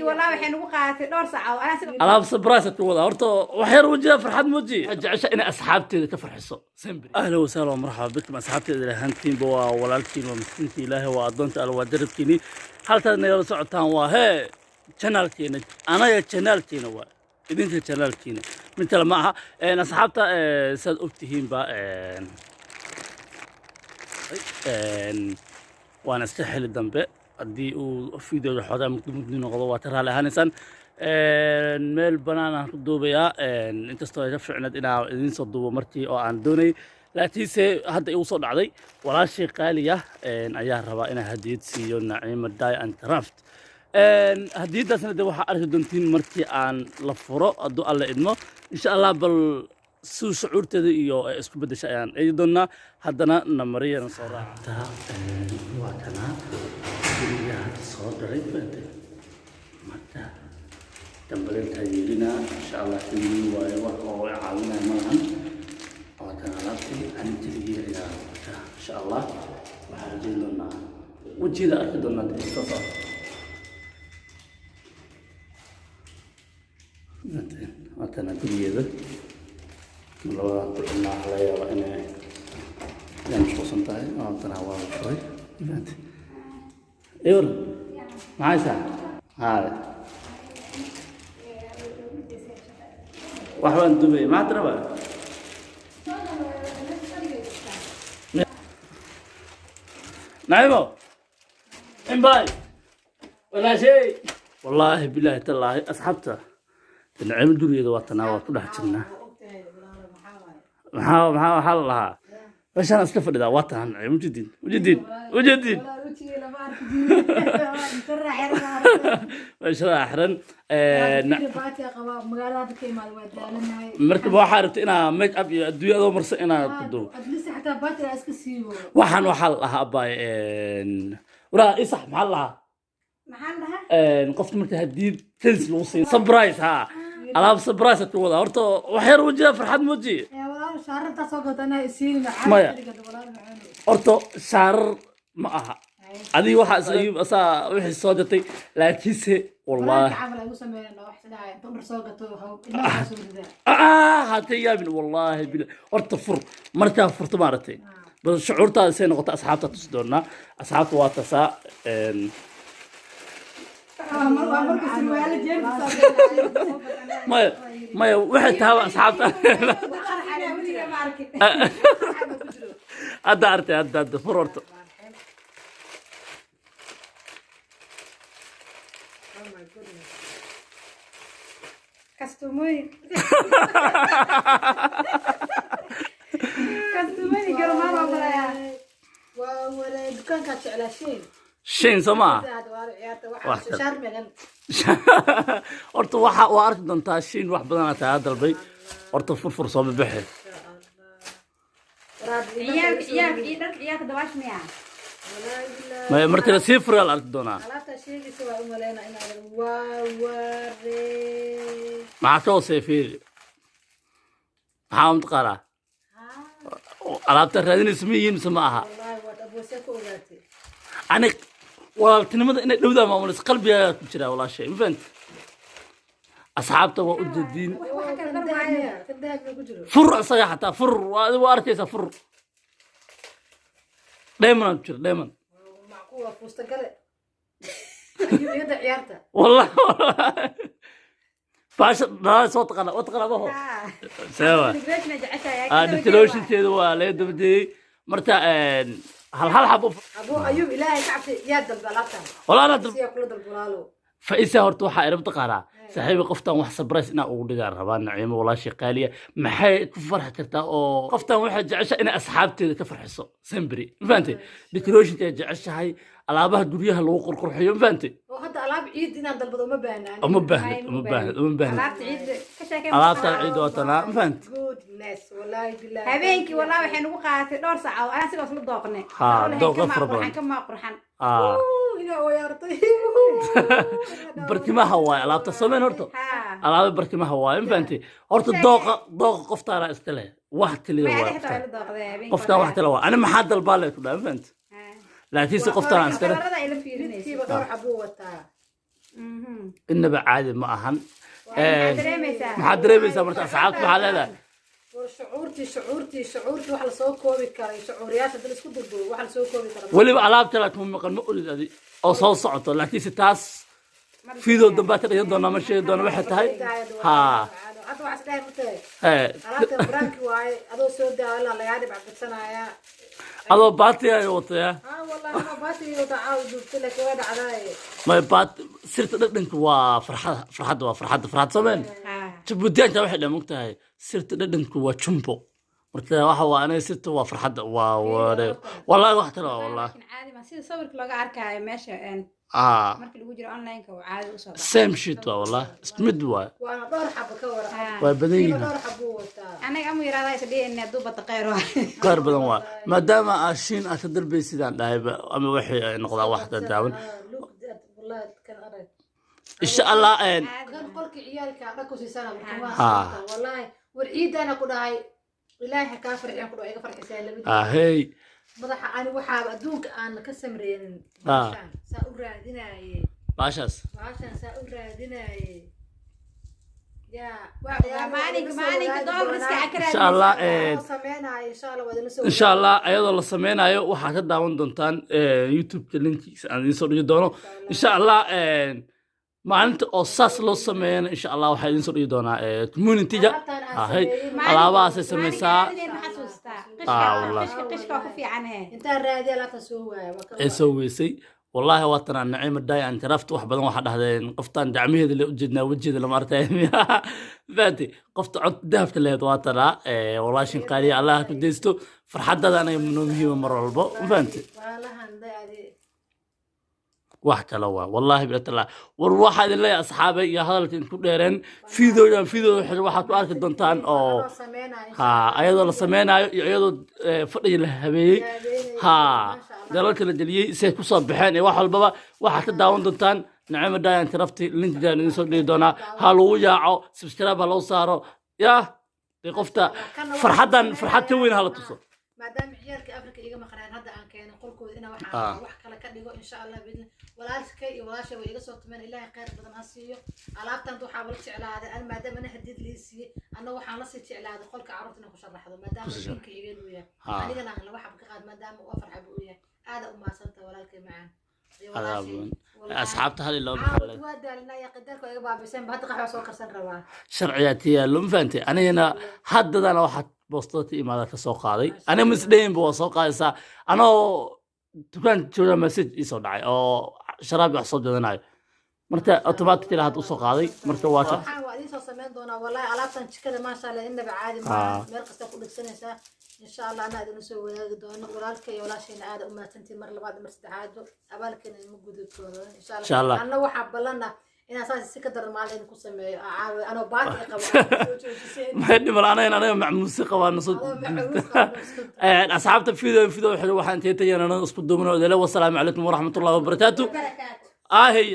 Habeenkii walaa waxay nagu qaadatay dhowr saacadood anaa sida Alaab surprise ku wada. Horta wax yar wajiga farxad muuji. Jecesha inay asxaabteeda ka farxiso sembri. Ahlan wasahlan wa marxaba bikum asxaabteeda ilahantiinba, waa walaalkiin, waa miskiinka Ilaahay, waa addoonta Alla, waa jarabkiini. Halkaad nagala socotaan waa hee channelkeena, anaga channelkeena, waa idinka channelkiina, mid kale ma aha. Asxaabta, saad ogtihiinba, waana iska xili dambe. Haddii uu videoga xoogaa mugdi mugdi noqdo, waa ka raali ahaanaysaan. Meel banaan aan ku duubayaa, inkastoo ay ka fiicneed inaan idiin soo duubo markii oo aan doonayay, laakiinse hadda igu soo dhacday. Walaashii qaaliya ayaa rabaa inaan hadiyad siiyo, Naciima Dye and Craft. Hadiyaddaasna de waxaa arki doontiin markii aan la furo, hadduu Alla idmo, insha Allah. Bal suu shucuurteeda iyo ay isku beddesha ayaan eegi doonaa. Haddana namariyana soo raacta. Waa kanaa guriga hadda soo galay, fahantay? Marka dambaleelkaa yeelinaa, insha Allah. Keligii waayo, wax oo i caawinaya ma lahan. Waa kan alaabtii, ani keligii ayaa wata. Insha Allah waxaan rajayn doonaa wejiyada arki doonaa dee soo socda. Waa kana gurigeeda. Labadan ku xidhnaa, waxaa laga yaabaa inay mashquulsan tahay. Waatana, waa la furay. Fahantay? Ewer, maxaa haysaa? Haye, wax baan dubay. Maxaad rabaa? Naciimo imbay walaashay, wallaahi bilaahi tallaahi. Asxaabta, Naciimo gurigeeda waa tanaa, waa ku dhex jirnaa. Maxaa waxaa la lahaa? Meeshaan iska fadhidaa, waa tahan Naciimo. Ujeedin, ujeedin, ujeedin. Meeshada xiran. Marka waxaa rabta inaa make up iyo adduunya adoo marsan inaad ku duubo. Waxaan waxaa la dhahaa, abaay, waraa isax, maxaa la dhahaa? Maxaan dhahaa? Qofka marka hadiyad tens lagu siiyo, surprise ha, alaab surprise ku wada. Horta wax yar wajiga farxad muuji. Maya. Horta shaarar ma aha, adiga waxaa is Ayub asaa wixii soo gatay, laakiinse wallahi hata yaabin, wallahi bila. Horta fur, markaa furto maaragtay, bal shucuurtaada say noqoto asxaabta tusi doonaa. Asxaabta, waa tasaa. Maya, maya, waxay tahay asxaabta hadda artay. Hadda fur horta. Kastuumooyin, kastuumooyin garmaan oo barayaa. Shin soo maaha. Horta waxa waa arki doontaa shin wax badanaa taa dalbay. Horta furfur, soo bibixe. Ciyaalka, ciyaalka iyo dharka ciyaalka dabaash miyaa? Maya, marka la sii furaa la arki doonaa. Maxaa ka hooseeya? Fiiri, maxaa mataqaanaa? Alaabta raadinaysa ma yihiin mise ma aha? Ani walaaltinimada inay dhowdaa maamulaysa qalbigaagaa ku jiraa, walaashay, ma fahanti? Asxaabta, waa u jeediin. Fur isaga xataa fur, waa adigu arkaysaa. Fur, dheemanaa ku jira, dheeman. Wallah, baasha dhalaa soo taqaana, waa taqaana maho sewa. Decorationkeeda waa laga dabadeeyey. Marka hal hal xabo. Walaa anaa faisa. Horta waxaa ira mataqaanaa, saaxiibi, qoftan wax surprise inaa ugu dhigaan rabaa. Naciimo walaashii qaaliya, maxay ku farxi kartaa? Oo qoftan waxay jeceshahay inay asxaabteeda ka farxiso sembri, ma fahantay? Decorationka ay jeceshahay, alaabaha guryaha lagu qurqurxiyo, ma fahantay? Uma baahnid, uma baahnid, uma baahnid. Alaabta ciidda ka sheekay. Alaabtan ciidda waa tanaa, ma fahantay? Habeenkii walaa waxay nagu qaadatay dhowr saacadood anaa sidaas la dooqnay. Ha, dooqa fara badan. Qurxan kamaa qurxan. Barkimaha waaye alaabta sameyn horta. Ha. Alaaba barkimaha waaye, ma fahantay? Horta dooqa, dooqa qoftaana iska leh, wax kaliya May waaye. adiga xitaa waa la dooqday habeenkii. Qoftaan wax kale waa ani maxaa dalbaa le ku dhaha, ma fahantay? Laakiinse qoftaan iska leh. Kalarada ay la fiirinayso. Midkiiba dhowr xabuu wataa. Inaba caadi ma ahan. Maxaad dareemaysaa? Maxaad dareemaysaa marka, asxaabta maxaa leedahay? War shucuurtii wax lasoo koobi karay, shucuuriyaasha dal isku durdubo, wax lasoo koobi kara. Weliba alaabta laakiin ma maqan, ma olid adi oo soo socoto, laakiinse taas video dambaa ka dhigan doonaa, ma sheegi doona waxay tahay. Ha. Hadda waxaa isdhahay matahay Ee, alaabta branki waaye, adoo soo daawa ilaa lagaa dhibc badsanayaa. Adoo baati ay wataya. Ha, wallahi anoo baati wata caawa duubtay, laakiin way dhacdaaye. May baat, sirta dhadhanka waa farxada, farxadda waa farxadda, farxad sameen. Jabuutiyaanka waxay dhan mogtahay, sirta dhadhanku waa jumbo. Marka waxa waa aniga sirta waa farxadda, waa ware wallahi, wax kale waa wallahi. Laakiin caadi ma sida sawirka looga arkaayo meesha marka lagu jiro online-ka uu caadi usoo baxay. Same shit waa wallahi, isku mid waa. Waana dhowr xabo ka wara. Waa badan Kiiba yihiin. Dhowr xabo wataa. Anaga amu yiraahdaa is dhihi hadduu bata kheyr waa. Qaar badan waa maadaama aa shiin aad ka dalbaysidaan dhahayba ama waxay ay noqdaan wax dadaawan. Look at, wallahi kan arag. Insha Allah. Kan qolka ciyaalka dhan ku siisana marka waa wallahi, war ciidana ku dhahay, ilaahay ha kaa farxiyan ku dhahay, iga farxisay labadii. Ahey. Madaxa ani waxaaba adduunka aan ka samreynin baashaan saa u raadinaayey. Baashaas. Baashaan saa u raadinaayey yaa. Waa maalinka dollarska ka Insha Allah. Sameynaayo insha Allah, waa idinla soo Insha Allah, ayadoo la sameynayo waxaa ka daawan doontaan YouTube-ka, linkiisa aan idiin soo dhigi doono insha Allah. Maalinta oo saas loo sameeyana insha Allah waxaa idiin soo dhigi doonaa community-ga. Alaabtaan aan Ahey. sameeyey. Alaabahaasay sameysaa. Ma xasuustaa? Wallahi. Qishka waa ku fiican he. Intaan raadiya alaabta soo waaya waa ka Ee, soo weysay wallahi. Waa tanaa Naciima Daay aan taraafta wax badan. Waxaa dhahdeen qoftaan gacmaheeda la ujeednaa, wejeeda lama arkay. Fahanti? Qofta cod dahabka lehed waa tanaa. Walaashin qaaliya, Allah ha ku deysto farxadada, anaga noo muhiima mar walbo. Fahanti? Waalahan day. Wax kale waa wallahi bilatallah. War waxaa idin leeyahay asxaabay iyo hadalka idinku dheereen, videogan video waxaad ku arki doontaan oo ha ayadoo la sameynaayo iyo iyadoo fadhiga la habeeyey, ha dalalka la geliyey, si ay kusoo baxeen iyo wax walbaba waxaad ka daawan doontaan Nacimo Dayan Tarafti. Linkigaan idin soo dhigi doonaa, ha lagu yaaco, subscribe ha loo saaro. Yah, dee qofta farxaddan farxad ka weyn ha la tuso. Maadaama ciyaalka Afrika iga maqnaan, hadda aan keenay qolkooda inaan waxaan wax kale ka dhigo insha Allah biidni. Walaalkay iyo walaashay way iga soo tumeen, Ilaahay khayr badan ha siiyo. Alaabtan waxaaba la jeclaaday an maadaama ana hadiyad lii siiyey, anna waxaan lasii jeclaaday qolka carruurta inaan ku sharaxdo, maadaama diinka igeen uu yahay, anigana aan laba xab ka qaad maadaama uu afar xab uu yahay. Aada u mahadsantaha walaalkay macaan iyo walaashay. Wallaahi. Asxaabta hal iyo laba Caawad maxaa waa daalinaya, qadarka iga baabiseen, hadda qaxwa soo karsan rabaa. Sharciyaa ti yaallo, ma fahantay? Anigana haddadana waxaad boostada ka imaada ka soo qaaday, aniga misdhaynba waa soo qaadaysaa. Anoo dukaan jooga message ii soo dhacay oo sharaab wax soo gadanayo, marka automatically hadda usoo qaaday, marka waa ka Waxaan waa idiin soo sameyn doonaa wallahi. Alaabtan jikada maasha Allah, innaba caadi maaha, meel kasta ku dhigsanaysaa. Insha Allah anaa idin soo wadaagi doono. Walaalka iyo walaashayna aada u mahadsantihiin mar labaad, mar saddexaad, abaalkeena ima gudubtoodo insha Insha Allah. Allah. Anna waxaa ballana inaan saas si ka daran maalin idinku sameeyo. Caawi anoo baati qabo aad soo joojiseen. Maxay dhimal anaga macmuusi qabaana soo. Adoo macmuus qabo. Asxaabta, video waxaan intee tagayna isku duubno odele. Wasalaamu calaykum waraxmatullahi wabarakaatu. Barakaatu. Ahey.